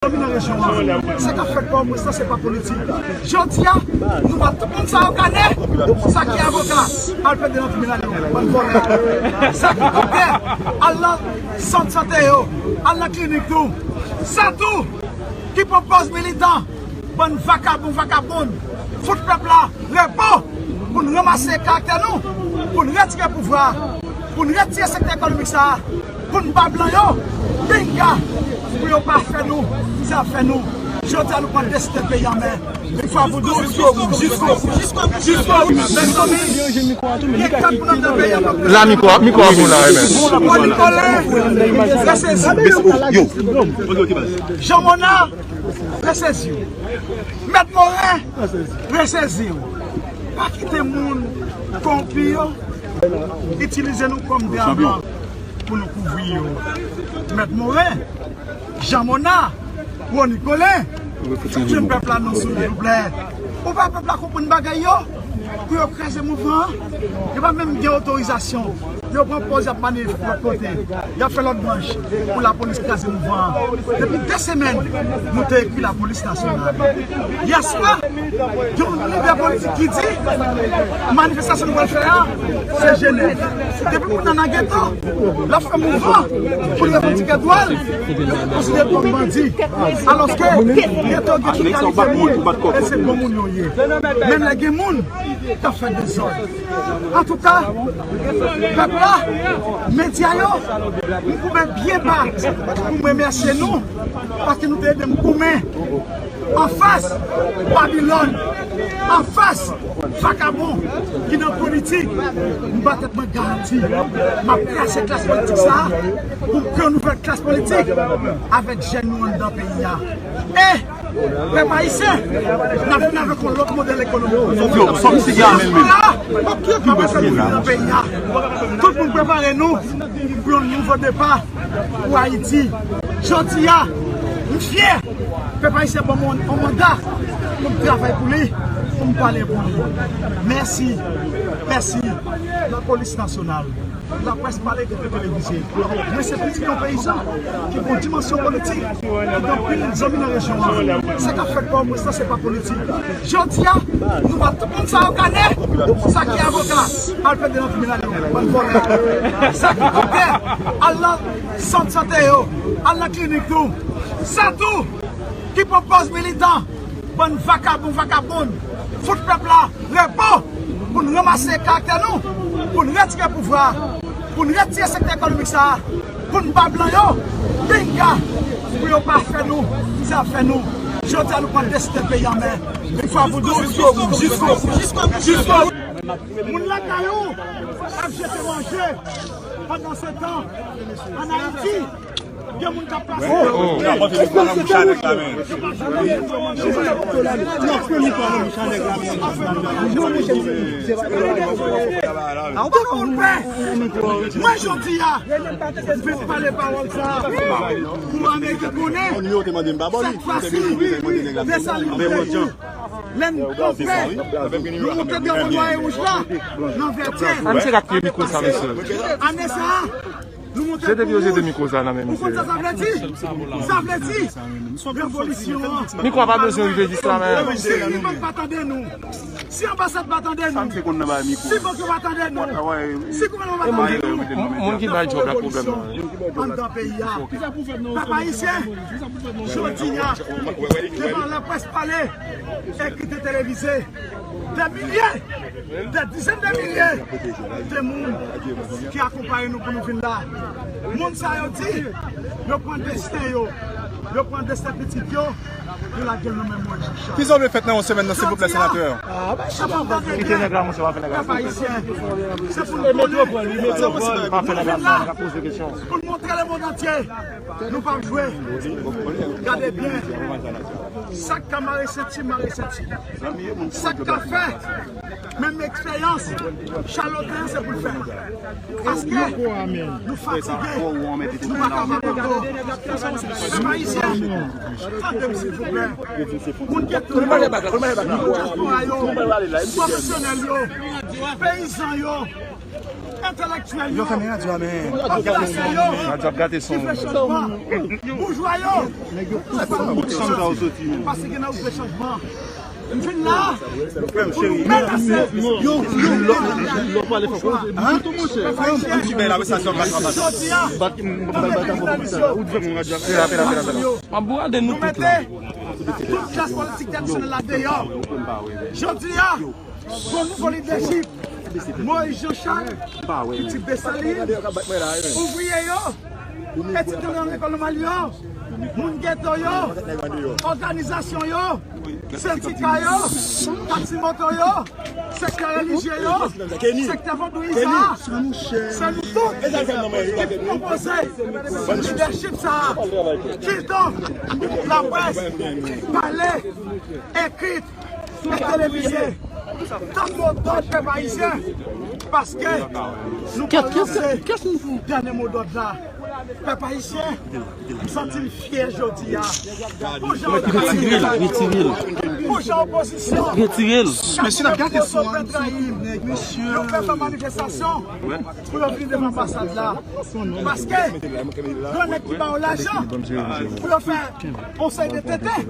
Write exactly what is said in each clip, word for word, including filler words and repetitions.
Dominan rejyon an. Sa k ap fèt Pòtoprens lan, se pa politik. Jodi a, nou ba tout moun sa yo kanè. Sa ki avoka, al plede nan tribinal yo, bann vòlè. Sa ki doktè, al nan sant sante yo, al nan klinik tou. Sa tou, ki pwopoze militan, bann vakabon, vakabon, fout pèp la repo, pou n ranmase karaktè nou, pou n retire pouvwa, pou n retire sektè ekonomik sa a, pou n ba blan yo pinga, pou yo pa fè nou sa y ap fè nou. Jodi a, nou pral desantre peyi an, men yon fwa pou tout, jisko bout, jisko bout, jisko bout. Mezanmi, gen kat moun anndan peyi an. La, mikwo, mikwo a pou la, men. Pòl Nikolè, resezi. Jean Monard, resezi. Mèt Moren, resezi w. Pa kite moun kòwonpi yo itilize nou kòm dè an blan pou nou kouvri yo. Mèt Moren, Jean Monard, Rony Colin, fè pèp la non, silvouplè. Ou pa pèp la konprann bagay yo, pou yo kraze mouvman an, yo pa menm gen otorizasyon. Yo pran pòz y ap manifeste lòt kote. Y ap fè lòt branch pou lapolis kraze mouvman an. Depi de semèn, nou te ekri lapolis nasyonal. Yèswa, yon lidè politik ki di, manifestasyon nou pral fè a, se Jenèv. Depi moun nan nan geto, l ap fè mouvman pou l revandike dwa l, yo konsidere l kòm bandi. Alòske, geto gen tout kalite moun, e se bon moun yo ye. Men lè gen moun k ap fè dezòd. Antouka, pèp la, medya yo, m koube byen ba pou m remèsye nou, paske nou te ede m goumen anfas Babilòn, anfas vakabon ki nan politik. M ba tèt mwen garanti, m ap kraze klas politik sa a pou yon nouvèl klas politik avèk jèn nou anndan peyi a. E Pèp ayisyen, n ap vin avèk yon lòt modèl ekonomik. Yo, sòm sigi a menm menm. Diaspora a, pa pral fè mouvman nan peyi a. Tout moun prepare nou pou yon nouvo depa pou Ayiti. Jodi a, m fyè. Pèp ayisyen ban mwen yon manda pou m travay pou li, pou m pale pou li. Mèsi, mèsi. Lapolis nasyonal. Laprès pale ki te televize. Mwen se pitit yon peyizan ki gen yon dimansyon politik, ki gen anpil zanmi nan rejyon an. Sa k ap fèt Pòtoprens lan, se pa politik. Jodi a, nou ba tout moun sa yo kanè. Sa ki avoka, al plede nan tribinal yo, bann vòlè. Sa ki doktè, al nan sant sante yo, al nan klinik tou. Sa tou, ki pwopoze militan, bann vakabon, vakabon, fout pèp la repo pou n ranmase karaktè nou, pou n retire pouvwa, pou n retire sektè ekonomik sa a, pou n ba blan yo pinga, pou yo pa fè nou sa y ap fè nou. Jodi a, nou pral desantre peyi an, men yon fwa pou tout, jisko bout, jisko bout, jisko bout. Moun lakay ou ap jete manje pandan se tan, ann Ayiti, gen moun k ap pase. Tout moun pè. Mwen, jodi a, m vin pale pawòl sa a pou Ameriken konnen sèt fwa si Desalin te di, lè n kanpe, nou moute drapo nwa e wouj la nan Vètyè. Ane sa a, nou moute pou wouj. Ou konn sa sa vle di? Sa vle di revolisyon an. Mikwo a pa bezwen rive jis la menm. Si Liban pa tande nou, si anbasad pa tande nou, si bank yo pa tande nou, si gouvènman pa tande nou, moun ki bay djòb la pwoblèm nan anndan peyi a. Pèp ayisyen, jodi a, devan laprès pale, ekri, te televize, dè milye, dè dizèn dè milye de moun ki akonpaye nou pou nou vin la. Moun sa yo di, yo pran desten yo, yo pran desten pitit yo, yo lage l nan men Moyiz Richard. Kisa w vle fèt nan yon semèn nan, silvouplè, senatè? Kite nèg la, monchè, pa fè nèg la. Pèp ayisyen, se pou nou konnen, pou nou montre lemonn antye, nou p ap jwe. Gade byen. Sa k ka mare senti, mare senti. Sa k ka fè menm eksperyans Chaloten an, se pou l fè. Paske nou fatige, nou pa kapab ankò. Pèp ayisyen, tande m, silvouplè. Moun geto yo, moun dyaspora yo, pwofesyonèl yo, peyizan yo, Entèlektyèl yo, popilasyon yo ki vle chanjman, boujwa yo, se pa nan wout chanjman. Pase gen nan wout chanjman. M vin la pou nou menase. Jodi a, nou mete tout klas politik tradisyonèl la deyò. Jodi a, gon nouvo lidèchip. Moïse Jean Charles, pitit Desalin, ouvriye yo, etidyan nan lekòl nòmal yo, moun geto yo, òganizasyon yo, sendika yo, taksi moto yo, sektè relijye yo, sektè vodouyizan, se nou tout ki pwopoze lidèchip sa a. Kidonk, laprès, pale, ekri, e televize, tann mo dòd pèp ayisyen, paske nou pral lanse dènye mo dòd la. Pèp ayisyen, m santi m fyè jodi a. Pou jan Retire l, retire l. Pou jan opozisyon, Retire l. Mesye, n ap gate sou an. Yo fè fè manifestasyon pou yo vin devan anbasad la. Paske, gran nèg ki ba yo lajan pou yo fè yon seri de tenten.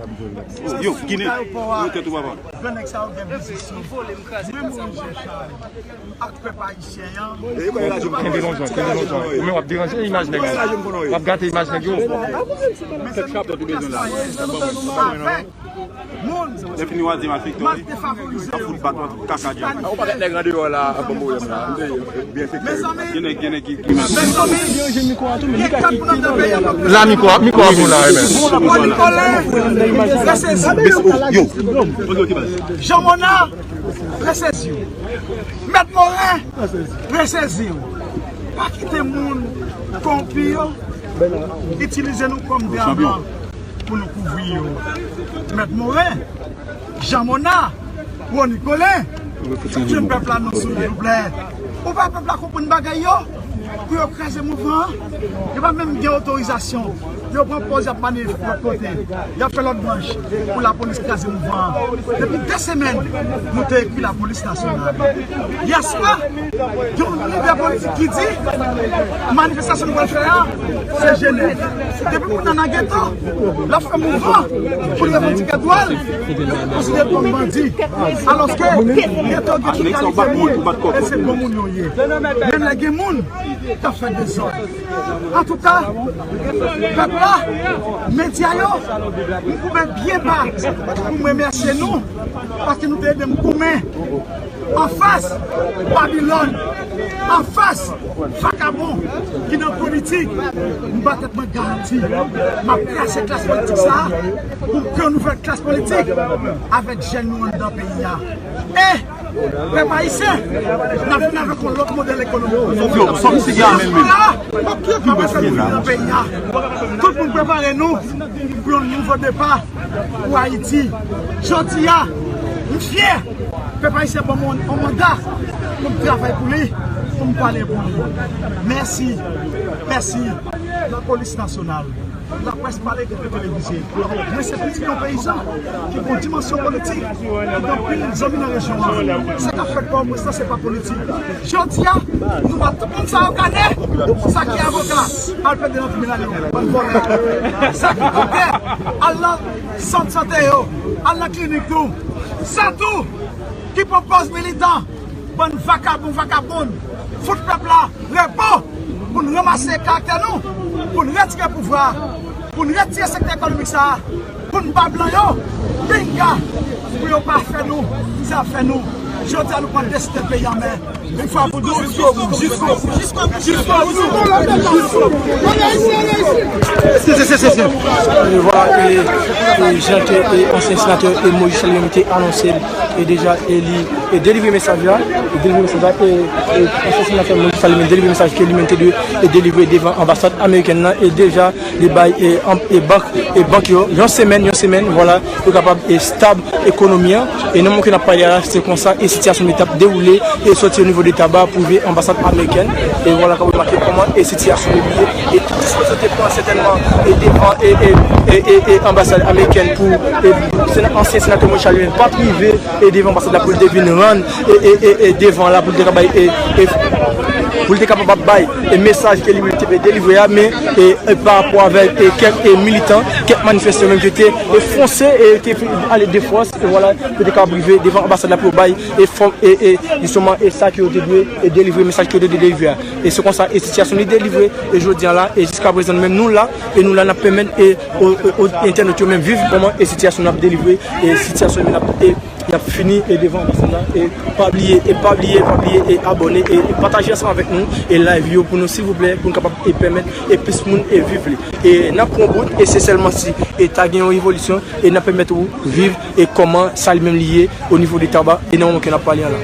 Yo, Ginen, yo tèt ou papa. Gran nèg sa yo gen vizyon. Mwen, Moïse Jean Charles, ak pèp ayisyen an. Kenbe lonjan, kenbe lonjan. Ou menm w ap deranje imaj nèg yo. W ap gate imaj nèg yo. Tèt chapèt ou bezwen la. Avèk moun. Lè fini w a di m a Victor, wi. Ap fout bat w, kaka djab. Ou pa gade nèg andeyò la ap ban pwoblèm la. Mezanmi, gen nèg, gen nèg ki, ki mal. Mezanmi, gen kat moun anndan peyi a k ap. La mikwo, mikwo a pou la, wi, men. Bon, Nicolas, yo. Jean Monard, resezi w. Mèt Morin, resezi w. Pa kite moun kòwonpi yo itilize nou kòm de avan pou nou kouvri yo. Mèt Morin, Jean Monard, Rony Colin, fè pèp la non, silvouplè. Ou pa pèp la konprann bagay yo? Pou yo kraze mouvman an, yo pa menm gen otorizasyon. Yo pran pòz y ap manifeste lòt kote. Y ap fè lòt branch pou lapolis kraze mouvman an. Depi de semèn, nou te ekri lapolis nasyonal. Yèswa, gen yon lidè politik ki di, manifestasyon nou pral fè a, se Jenèf. Depi moun nan nan geto, l ap fè mouvman pou l revandike dwa l, yo konsidere l kòm bandi. Alòske, geto gen tout kalite moun, e se bon moun yo ye. Menm lè gen moun k ap fè dezòd. Antouka, pèp la, medya yo, m koube byen ba pou m remèsye nou, paske nou te ede m goumen anfas Babilòn, anfas vakabon ki nan politik. M ba tèt mwen garanti, m ap kraze klas politik sa a pou yon nouvèl klas politik avèk jèn nou anndan peyi a. E Pèp ayisyen, n ap vin avèk yon lòt modèl ekonomik. Sòm sigi a menm menm. Ki pa fè moun nan peyi a. Tout moun prepare nou pou yon nouvo depa pou Ayiti. Jodi a, m fyè. Pèp ayisyen ban mwen yon manda pou m travay pou li, pou m pale pou li. Mèsi. Mèsi. Lapolis nasyonal. Laprès pale, kote televize. Mwen se pitit yon peyizan ki gen yon dimansyon politik, ki gen anpil zanmi nan rejyon an. Sa k ap fèt Pòtoprens lan, se pa politik. Jodi a, nou ba tout moun sa yo kanè, sa ki avoka, al plede nan tribinal yo, bann vòlè. Sa ki doktè, al nan sant sante yo, al nan klinik nou. Sa tou, ki pran pòz militan, bann vakabon, vakabon, fout pèp la repo pou n ranmase karaktè nou, pou n retire pouvwa, pou n retire sektè ekonomik sa a, pou n ba blan yo pinga, pou yo pa fè nou sa y ap fè nou. Jodi a, nou pran desten peyi an men. Yon fwa pou tout, jisko bout, jisko bout, jisko bout. E vwala, e, e jan ke, e, ansyen senatè, e, Moïse Charles li menm te anonse l, e deja, e li, e delivre mesaj la, e delivre mesaj la, e, e ansyen senatè Moïse Charles li menm delivre mesaj ke li menm te dwe, e delivre devan anbasad amerikèn nan, e deja li bay, e, an, e bank, e bank yo, yon semèn, yon semèn, vwala, yo kapab, e stab ekonomi an. E nan moman ke n ap pale a la, se konsa e sitiyasyon li t ap dewoule e soti o nivo de Taba pou rive anbasad amerikèn. E vwala, k ap remake kòman e sitiyasyon yo ye. E tout dispozisyon te pran sètènman e devan e, e, e, e, e anbasad amerikèn pou e sena-, ansyen senatè Moïse Charles li menm pa t rive e devan anbasad la pou l te vin rann e, e, e, e devan la pou l te ka bay e, e pou l te kapab ap bay e mesaj ke li menm te vle delivre a, men e, e pa rapò avèk e kèk e militan, kèk manifestan menm ki te e fonse e te ale de fòs, e vwala, pou te kapab rive devan anbasad la pou yo bay e fòm e, e jisteman e sa ke yo te dwe e delivre, mesaj ke yo te dwe delivre a. E se konsa e sitiyasyon li delivre e jodi a la, e jiska prezan menm nou la, e nou la n ap pèmèt e o, o, o entènot yo menm viv kòman e sitiyasyon n ap delivre, e sitiyasyon menm n ap e y ap fini e devan anbasad la. E pa bliye, e pa bliye, pa bliye e abòne e, e pataje ansanm avèk nou e live yo pou nou silvouplè, pou n kapab e pèmèt e plis moun e viv li. E n ap pran bout e se sèlman si e ta gen yon revolisyon e n ap pèmèt ou viv e kòman sa li menm li ye o nivo de Taba e nan moman ke n ap pale an la.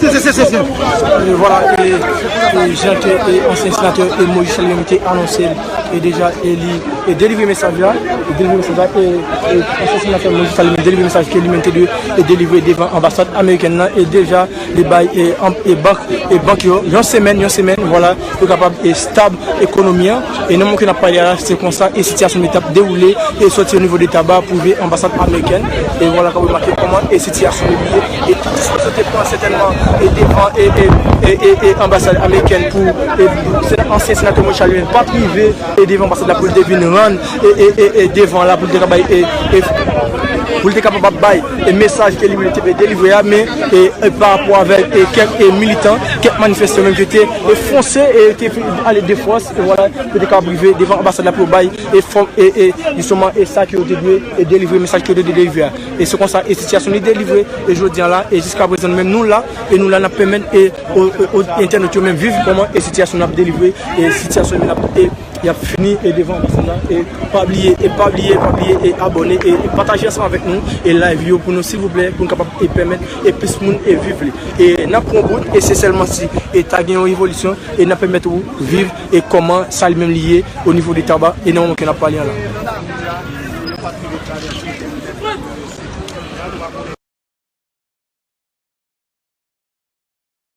E vwala, e, e jan ke e ansyen senatè e Moïse Charles menm te anonse l, e deja e li e delivre mesaj la, e delivre mesaj la, e, e ansyen senatè Moïse Charles menm delivre mesaj ke li menm te dwe e delivre devan anbasad amerikèn nan, e deja li bay e, an- e bank e bank yo yon semèn, yon semèn, vwala, pou kapab e stab ekonomi an. E nan moman ke n ap pale a la, se konsa e sitiyasyon li t ap dewoule e soti o nivo de Taba pou rive anbasad amerikèn. E vwala, k ap remake kòman e sitiyasyon li ye. E tout dispozisyon te pran sètènman e devan e, e, e, e, e anbasad amerikèn pou e sena- ansyen senatè Moïse Charles pa t rive e devan anbasad la pou l te vin rann e, e, e, e devan la pou l te ka bay e, e pou l te kapab ap bay e mesaj ke li menm te vle delivre a, men e, e pa rapò avèk e kèk e militan, kèk manifestan menm ki te e fonse e te ale de fòs, e vwala, pou te kapab rive devan anbasad la pou yo bay e fòm e, e jisteman e sa ke yo te dwe e delivre, mesaj ke yo te dwe delivre a. E se konsa e sitiyasyon li delivre e jodi a la, e jiska prezan menm nou la, e nou la n ap pèmèt e o, o, o entènot yo menm viv kòman e sitiyasyon n ap delivre, e sitiyasyon menm n ap e y ap fini e devan anbasad la. E pa bliye, e pa bliye, pa bliye e abòne e, e pataje ansanm avèk nou e live yo pou nou silvouplè, pou n kapab e pèmèt e plis moun e viv li. E n ap pran bout e se sèlman si e ta gen yon revolisyon e n ap pèmèt ou viv e kòman sa li menm li ye o nivo de Taba e nan moman ke n ap pale an la.